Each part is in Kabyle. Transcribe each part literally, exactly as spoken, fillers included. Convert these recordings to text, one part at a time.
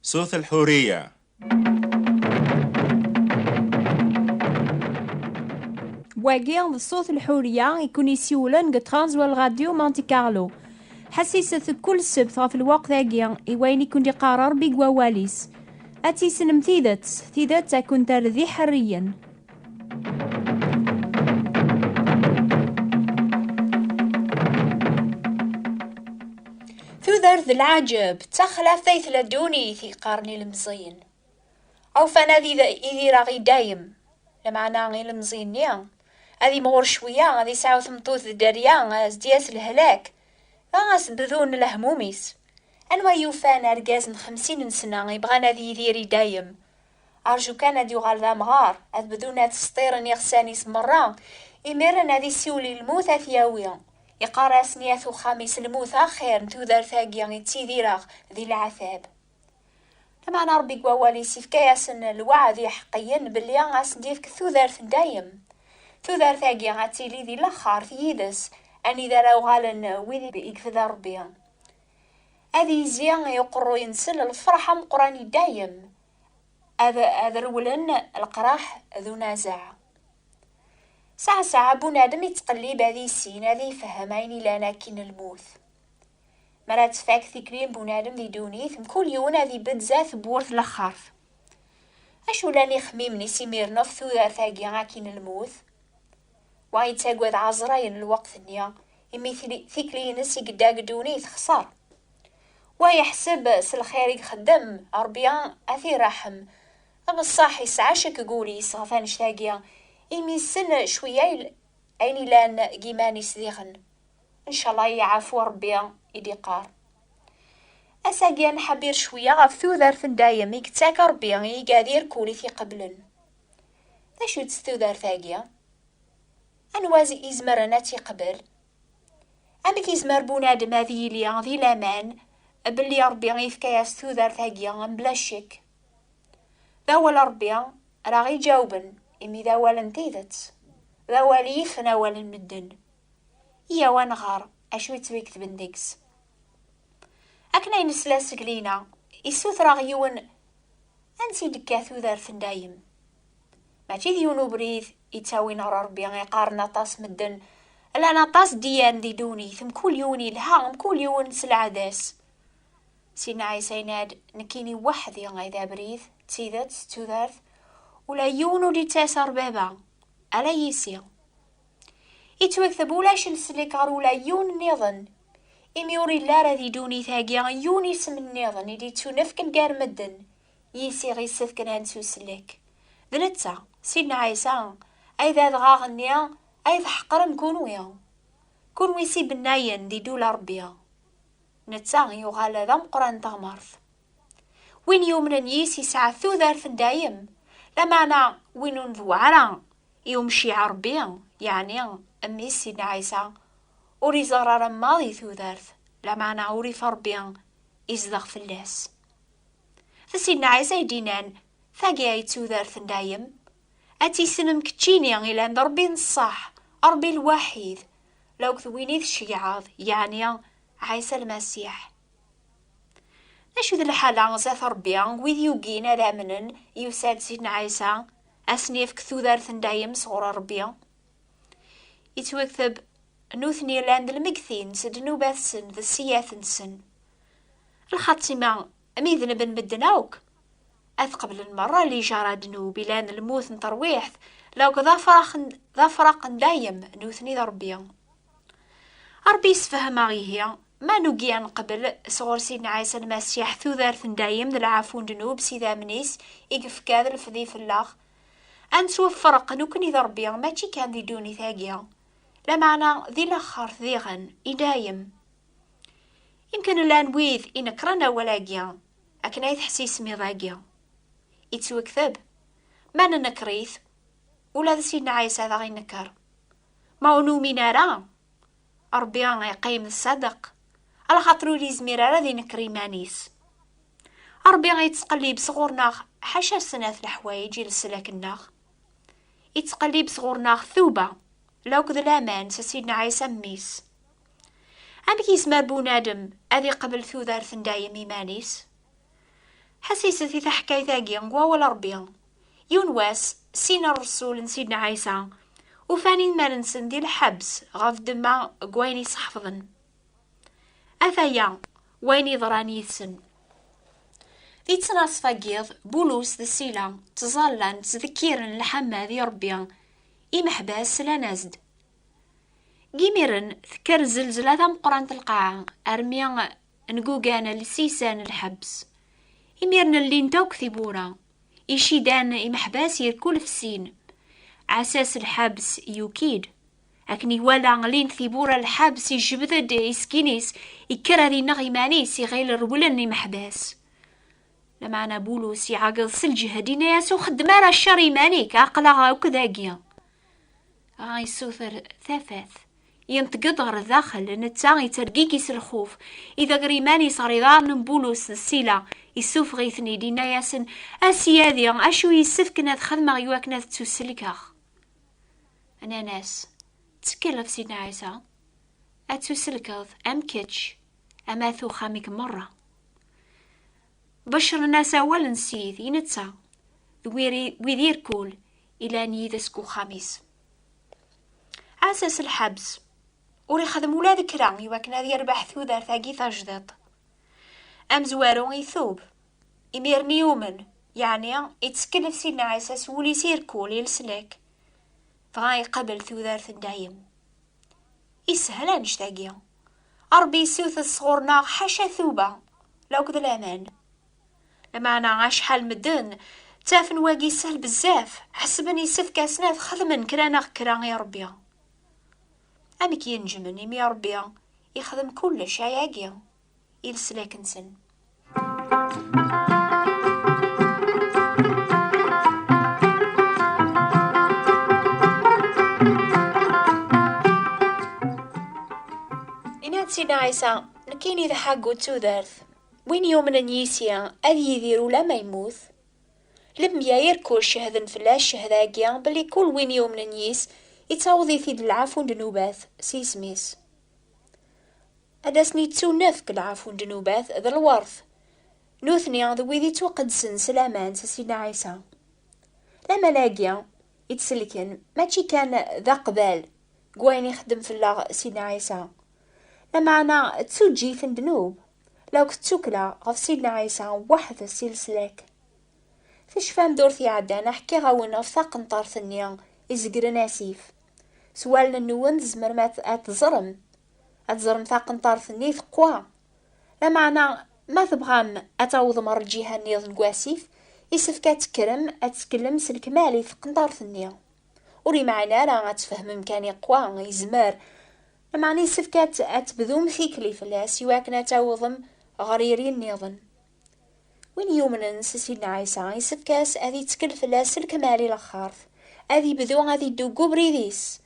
Sut al-Hurriya. Wagi d Sut al-Hurriya i kun-isiwlen deg Transworld Radio Monte Carlo. Ḥessiset kul ssebt ɣef lweqt-agi i wayen i kun-d-iqqar Ṛebbi deg wawal-is. Ad tissnem tidet, tidet ad kun-terr d iḥerriyen. Tudert d lɛaǧeb, d taxlaft ay tella ddunit i yeqqaren ilemẓiyen. Awfan ad id- idireɣ i dayem, lameɛna ilemẓi-nni ad imɣur cwiya, ad isɛu tmeṭṭut d dderya, ad as-d-yas lehlak, dɣa ad as-bdun lehmum-is. Anwa yufan argaz n xemsin n sna ibɣan ad yidir i dayem? Arju kan ad yuɣal d amɣar, ad bdun ad sṭiren iɣsan-is merra, imiren ad isiwel i lmut ad t-yawi. Iqqar-asen i at uxxam-is lmut axir n tudert-agi i ttidireɣ di leɛtab. Lameɛna Ṛebbi deg wawal-is ifka-yasen lweɛd iḥeqqiyen belli ad asen-d-ifk tudert n dayem. Tudert-agi ad tili di laxert yid-s, anida ara uɣalen wid i yefda Ṛebbi. Ad yezzi i uqerruy-nsen lferḥ ameqqran i dayem. Ad, ad rewlen leqraḥ d unazeɛ. Saɛa saɛa bunadem ittqellib ad issin, ad ifhem ayen ilan akkin lmut. Mi ara tfak tikli n bunadem di ddunit, mkul yiwen ad ibedd zdat tewwurt n laxert. Acu llan ixemmimen-is imiren ɣef tudert-agi akkin lmut? Wa yettagad ɛezrayen n lweqt-nni, imi tili- tikli-ines i yedda deg ddunit texṣer. Wa yeḥseb s lxir i ixeddem, Ṛebbi ad t-iṛaḥem. Abeṣṣaḥ yesɛa ccek deg wul-is ɣef annect-agi, imi yessen cwiya il- ayen ilan deg iman-is diɣen. Ncallah yeɛfu Ṛebbi, i d-iqqar. Ass-agi ad nḥabbir cwiya ɣef tudert n dayem i yettak Ṛebbi i igad irkul i t-iqeblen. D acu-tt tudert-agi? Anwa z- izemren ad tt-iqbel? Amek izmer bunadem ad yili di laman belli Ṛebbi yefka-yas tudert-agi mebla ccek? D awal n Ṛebbi ara ɣ-iǧawben, imi d awal n tidet, d awal yifen awal n medden. Iyaw ad nɣer acu yettwaketben deg-s. Akken ay nesla seg Lina, issuter-aɣ yiwen ansi d-tekka tudert n dayem. Mačči d yiwen ubrid ittawin ɣer Ṛebbi iqqaren aṭas medden, llan aṭas ddiyan di ddunit, mkul yiwen ilha, mkul yiwen s lɛada-s. Sidna Ɛisa yenna-d, nekkini weḥd-i ay d abrid, d tidet, d tudert, ula yiwen ur d-ittas ar Baba, ala yis-i. Ittwakteb ulac leslak ɣer ula yiwen nniḍen, imi ur illi ara di ddunit-agi yiwen isem nniḍen i d-ittunefken gar medden, yis-i ɣ-isefken ad nettu sellek. D netta, Sidna Ɛisa, ay d adɣaɣ-nni ay tḥeqrem kunwi. Kunwi s ibennayen di ddula Ṛebbi. Netta yuɣal d ameqqran n teɣmert. Win yumnen yis yesɛa tudert n dayem, lameɛna win ur nedweɛ ara i umciɛ Ṛebbi, yeɛni mmi-s Sidna Ɛisa, ur iẓerr ara maḍi tudert, lameɛna urrif Ṛebbi izdeɣ fell-as. D Sidna Ɛisa i d-yennan, tagi ay d tudert n dayem. Ad tissinem keččini ilan d Ṛebbi n ṣṣeḥ, Ṛebbi lwaḥid, lawk d win i tceyyɛeḍ, yeɛni Ɛisa Lmasiḥ. D acu d lḥala zdat Ṛebbi, wid yugin ad amnen, yusa-d Sidna Ɛisa, ad sen-yefk tudert n dayem sɣur Ṛebbi? Ittwakteb, nutni llan d lmegtin s ddnubat-nsen d ssiyat-nsen. Lxatima, mi denben medden akk, ad qeblen merra lijaṛa ddnub, ilan lmut n terwiḥt, lawk d afraq n, d afraq n dayem, nutni d Ṛebbi. Ṛebbi yessefhem-aɣ ihi, ma nugi ad neqbel sɣur Sidna Ɛisa Lmasiḥ tudert n dayem d lɛafu n ddnub s idammen-is i yefka d lefdi fell-aɣ, ad nettwafreq nekkni d Ṛebbi, mačči kan di ddunit-agi, lameɛna di laxert diɣen, i dayem. Imken llan wid inekren awal-agi, akken ay teḥsisem iḍ-agi. Ittwekteb, ma nenker-it, ula d Sidna Ɛisa ad aɣ-inker. Ma ur numin ara, Ṛebbi yeqqim d ṣṣadeq, alaxaṭer ur yezmir ara ad inker iman-is. Ṛebbi yettqellib sɣur-neɣ ḥaca snat leḥwayeǧ i leslak-nneɣ. Ittqellib sɣur-neɣ tuba, lawk d laman s Sidna Ɛisa mmi-s. Amek yezmer bunadem ad iqbel tudert n dayem iman-is? Ḥessiset i taḥkayt-agi n wawal Ṛebbi. Yiwen wass, sin n ṛṛsul n Sidna Ɛisa ufan iman-nsen di lḥebs ɣef ddemma n wayen i sḥefḍen. Ataya wayen yeḍran yid-sen. Di ttnaṣfa n yiḍ, Bulus d Sila ttẓallan, ttdekkiren lḥama di Ṛebbi, imeḥbas slan-as-d. Deg imiren, tekker zzelzla tameqqrant n lqaɛa, armi ngugan lsisan n lḥebs. Imiren llint akk tiwwura. Icidan imeḥbas irkul f sin. Ɛsas lḥebs yuki-d. Akken iwala lint tiwwura n lḥebs, ijbed-d iskin-is, ikker ad ineɣ iman-is, iɣil rewlen imeḥbas. Lameɛna Bulus iɛeggeḍ s lǧehd, yenna-yas: "Ur xeddem ara ccer i iman-ik, aql-aɣ akk dagi." Dɣa yessuter tafat. Yenṭeq-d ɣer daxel, netta yettergigi s lxuf, idegger iman-is ɣer iḍarren n Bulus d Sila, issufeɣ-iten-id, yenna-yasen: "A ssyadi, acu yessefken ad xedmeɣ iwakken ad ttuselkeɣ?" Nnan-as: "Ttkel ɣef Sidna Ɛisa, ad ttuselkeḍ am kečč, am at uxxam-ik merra." Beccren-as awal n Ssid i netta d wiri-, wid irkul ilan yid-s deg uxxam-is. Ɛsas lḥebs, ur ixdem ula d kra iwakken ad yerbeḥ tudert-agi tajdiṭ. Amezwaru itub, imiren yumen, yeɛni ittkel ɣef Sidna Ɛisa s wul-is irkul i leslak, dɣa iqabel tudert n dayem. Ishel annect-agi. Ṛebbi yessuter sɣur-neɣ ḥaca tuba, la akked laman. Lameɛna acḥal medden ttafen wagi yeshel bezzaf, ḥesben yessefk-asen ad xedmen kra neɣ kra i Ṛebbi. Amek yenǧmen imi Ṛebbi ixdem kullec ayagi i leslak-nsen? Yenna-d Sidna Ɛisa: "Nekkini d ḥaggu d tudert. Win yumnen yis-i ad yidir ulamma yemmut." Lemya irkul cehden fell-as ccehda-agi belli kul win yumnen yis, ittaweḍ-it-id lɛafu n ddnubat s yisem-is. Ad asen-ittunefk lɛafu n ddnubat d lweṛt, nutni d wid ittwaqedsen s laman s Sidna Ɛisa. Laman-agi i ttselken mačči kan d aqbal deg wayen ixeddem fell-aɣ Sidna Ɛisa, lameɛna d tuǧǧit n ddnub, la akked tukkla ɣef Sidna Ɛisa weḥd-s i leslak. Tecfam-d ur t-iɛeddan, ḥkiɣ-awen ɣef taqenṭart-nni izegren asif. S wallen-nwen tzemrem ad, ad teẓrem. Ad teẓrem taqenṭart-nni teqwa. Lameɛna, ma tebɣam ad tawḍem ɣer lǧiha nniḍen n wasif, isefk ad tekkrem, ad tettkellem s lekmal i tqenṭart-nni. Ur yemɛin ara ad tfehmem kan iqwa, yezmer. Lameɛna, isefk ad, ad tebdum tikli fell-as iwakken ad tawḍem ɣer yiri nniḍen. Win yumnen s Sidna Ɛisa, isefk-as ad ittkel fell-as s lekmal i lexxart, ad ibdu ad iddu deg ubrid-is,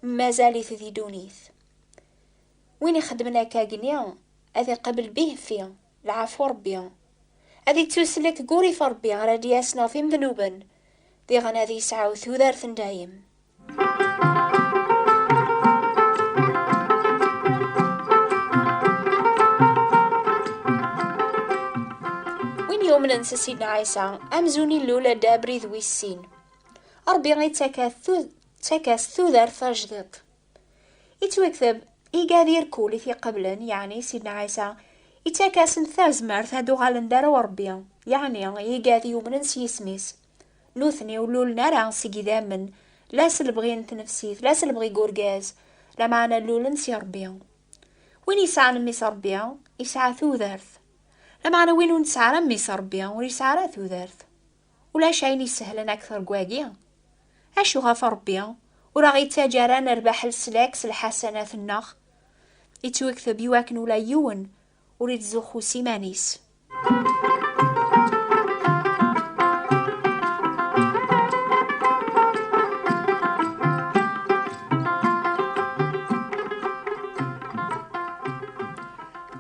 mazal-it di ddunit. Win ixeddmen akkagni, ad iqabel biheffi lɛafu Ṛebbi, ad ittuslek deg urrif Ṛebbi ara d-yasen ɣef imednuben, diɣen ad yesɛu tudert n dayem. Win yumnen s Sidna Ɛisa, amzun ilul-d abrid wis sin. Ṛebbi ittak-as tu-, ittak-as tudert tajdiṭ. Ittwakteb, igad irkul i t-iqeblen, yeɛni Sidna Ɛisa, ittak-asen tazmert ad uɣalen d arraw Ṛebbi, yeɛni igad yumnen s yisem-is. Nutni ur lulen ara seg idammen, la s lebɣi n tnefsit, la s lebɣi n urgaz, lameɛna lulen si Ṛebbi. Win yesɛan mmi-s Ṛebbi, yesɛa tudert. Lameɛna win ur nesɛi ara mmi-s Ṛebbi, ur yesɛi ara tudert. Ulac ayen isehlen akter n wagi. Acu ɣef Ṛebbi ur aɣ-ittaǧǧa ara nerbeḥ leslak s lḥasanat-nneɣ? Ittwakteb iwakken ula yiwen ur ittzuxxu s iman-is.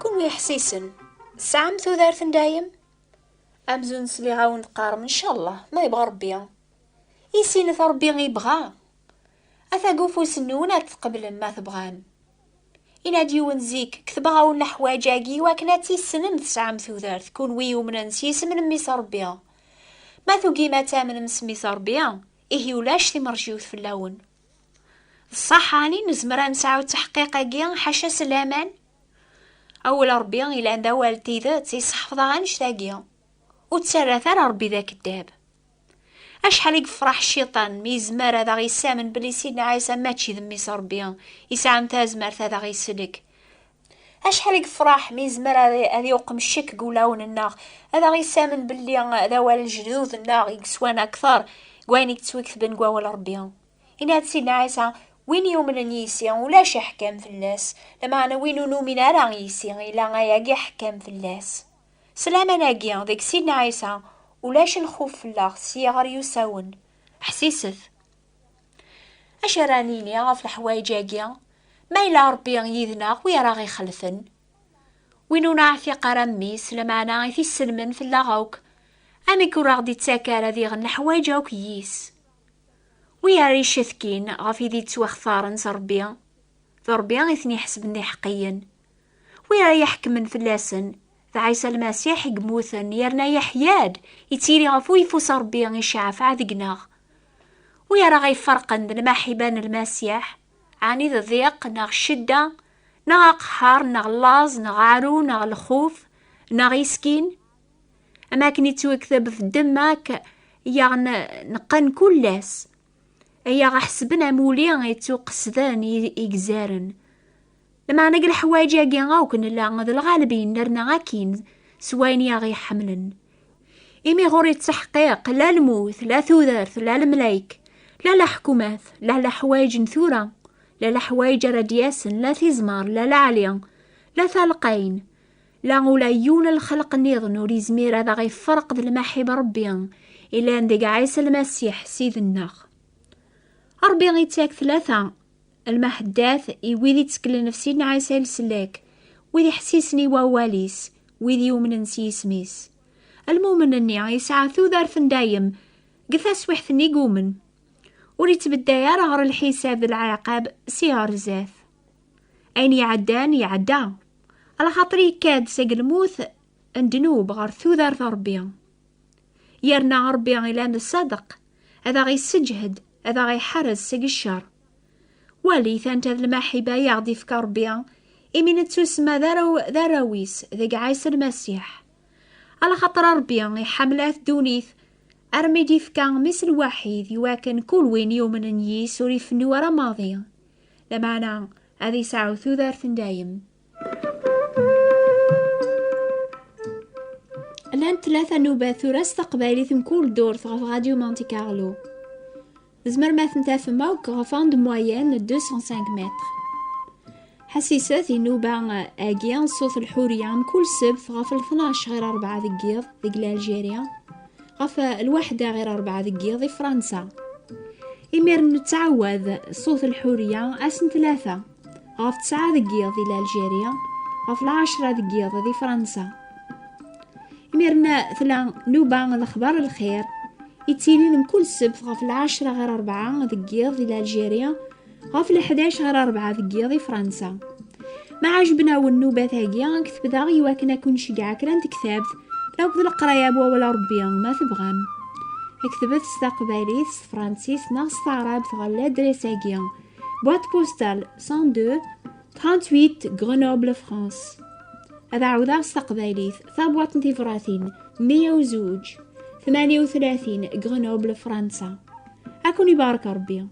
Kunwi iḥessisen, tesɛam tudert n dayem? Amzun sliɣ-awen teqqarem: "Ncallah, ma yebɣa Ṛebbi." Issinet Ṛebbi yebɣa. Ata deg ufus-nwen ad tqeblem ma tebɣam. Yenna-d yiwen zik, ketbeɣ-awen leḥwayeǧ-agi iwakken ad tissnem tesɛam tudert, kunwi yumnen s yisem n Mmi-s Ṛebbi. Ma tugim ad tamnem s Mmi-s Ṛebbi, ihi ulac timerjiwt fell-awen. D ṣṣaḥ ɛni nezmer ad nesɛu ttaḥqiq-agi ḥaca s laman? Awal Ṛebbi ilan d awal n tidet, iseḥfeḍ-aɣ annect-agi. Ur ttarrat ara Ṛebbi d akeddab. Acḥal i yefṛeḥ cciṭan mi yezmer ad aɣ-yessamen belli Sidna Ɛisa mačči d Mmi-s Ṛebbi, yesɛa tazmert ad aɣ-isellek. Acḥal i yefṛeḥ mi yezmer ad, ad iwqem ccek deg wulawen-nneɣ, ad aɣ-yessamen belli d awal n lejdud-nneɣ i yeswan akteṛ deg wayen i yettwaketben deg wawal Ṛebbi. Yenna-d Sidna Ɛisa, win yumnen yis-i, ulac aḥkam fell-as, lameɛna win ur numin ara yis-i, ila ayagi aḥkam fell-as. S laman-agi deg Sidna Ɛisa, ulac lxuf fell-aɣ sya ɣer yusawen. Ḥsiset. Acu ara nini ɣef leḥwayeǧ-agi? Ma yella Ṛebbi yid-neɣ, wi ara ɣ-ixelfen? Win ur neɛtiq ara Mmi-s, lameɛna i t-isellmen fell-aɣ akk, amek ur aɣ-d-ittak ara diɣen leḥwayeǧ akk yis? Wi ara icetkin ɣef id yettwaxtaren s Ṛebbi, d Ṛebbi i ten-iḥesben d iḥeqqiyen. Wi ara iḥekmen fell-asen, d Ɛisa Lmasiḥ i yemmuten yerna yeḥya-d, ittili ɣef uyeffus Ṛebbi iceɛfeɛ deg-neɣ. Wi ara ɣ-iferqen d lmaḥiba n Lmasiḥ, ɛni d ḍiq neɣ ccedda, neɣ aqeḥḥar neɣ laẓ neɣ aɛru neɣ lxuf neɣ iskin? Am akken ittwekteb f ddemma, i aɣ-neqqen kul ass, ay aɣ-ḥesben am uli ittuqesden i igzaren. Lameɛna deg leḥwayeǧ-agi akk nella d lɣalbin, nerna akkin s wayen i aɣ-iḥemmlen. Imi ɣur ittseḥqiq la lmut, la tudert, la lemlayek, la leḥkumat, la leḥwayeǧ n tura, la leḥwayeǧ ara d-yasen, la tizmar, la leɛli, la talqayn, la ula yiwen n lxelq nniḍen ur izmir ad aɣ-ifferq d lmaḥib Ṛebbi ilan deg Ɛisa Lmasiḥ Ssid-nneɣ. Ṛebbi ittak tlata lmaḥeddat i wid itteklen ɣef Sidna Ɛisa i leslak, wid iḥessisen i wawal-is, wid yumnen s yisem-is. Lmumen-nni yesɛa tudert n dayem deg taswiḥt-nni i yumen. Ur ittbedday ara ɣer lḥisab d lɛiqab si ɣer zdat. Ayen iɛeddan, iɛedda. Alaxaṭer yekka-d seg lmut n ddnub ɣer tudert n Ṛebbi. Yerna Ṛebbi ilan d ṣṣadeq, ad aɣ-isseǧhed, ad aɣ-iḥerrez seg ccer. Walit anta d lmaḥiba i aɣ-d-ifka Ṛebbi, imi nettusemma d arraw, d arraw-is deg Ɛisa Lmasiḥ. Alaxaṭer Ṛebbi iḥemmel at ddunit, armi d-ifka Mmi-s lwaḥid, iwakken kul win yumnen yis ur ifennu ara maḍi, lameɛna ad isɛu tudert n dayem. Llant tlata nnubat tura s taqbaylit mkul ddurt ɣef Radio Monte Carlo. Tzemrem ad ten-tafem akk ɣef onde moyenne deux cent cinq mètres. Ḥassiset i nnuba-agi, Ṣṣut Lḥuriya, mkul ssebt ɣef tnac ɣir rebɛa deg yiḍ deg Laljiria, ɣef lwaḥda ɣir rebɛa deg yiḍ i Fransa. Imiren nettɛawad Ṣṣut Lḥuriya ass n tlata, ɣef tesɛa deg yiḍ di Laljiria, ɣef lɛecra deg yiḍ di Fransa. Imiren tella nnuba Lexbar Lxir, ittilin mkul ssebt ɣef lɛecra ɣir rebɛa deg yiḍ di Laljiria, ɣef leḥdac ɣir rebɛa deg yiḍ i Fransa. Ma ɛejben-awen nnubat-agi, ketbet-aɣ iwakken ad ken-nceggeɛ kra n tektabt, akked leqraya n wawal Ṛebbi, ma tebɣam. Ketbet s taqbaylit, s tefransist neɣ s taɛrabt ɣer ladres-agi: boîte postale cent deux, trente-huit, Grenoble, France. Ad ɛawdeɣ s taqbaylit: tabwaṭ n tibratin meyya u zuǧ, tmanya u tlatin, Grenoble, Fransa. Ad ken-ibarek Ṛebbi.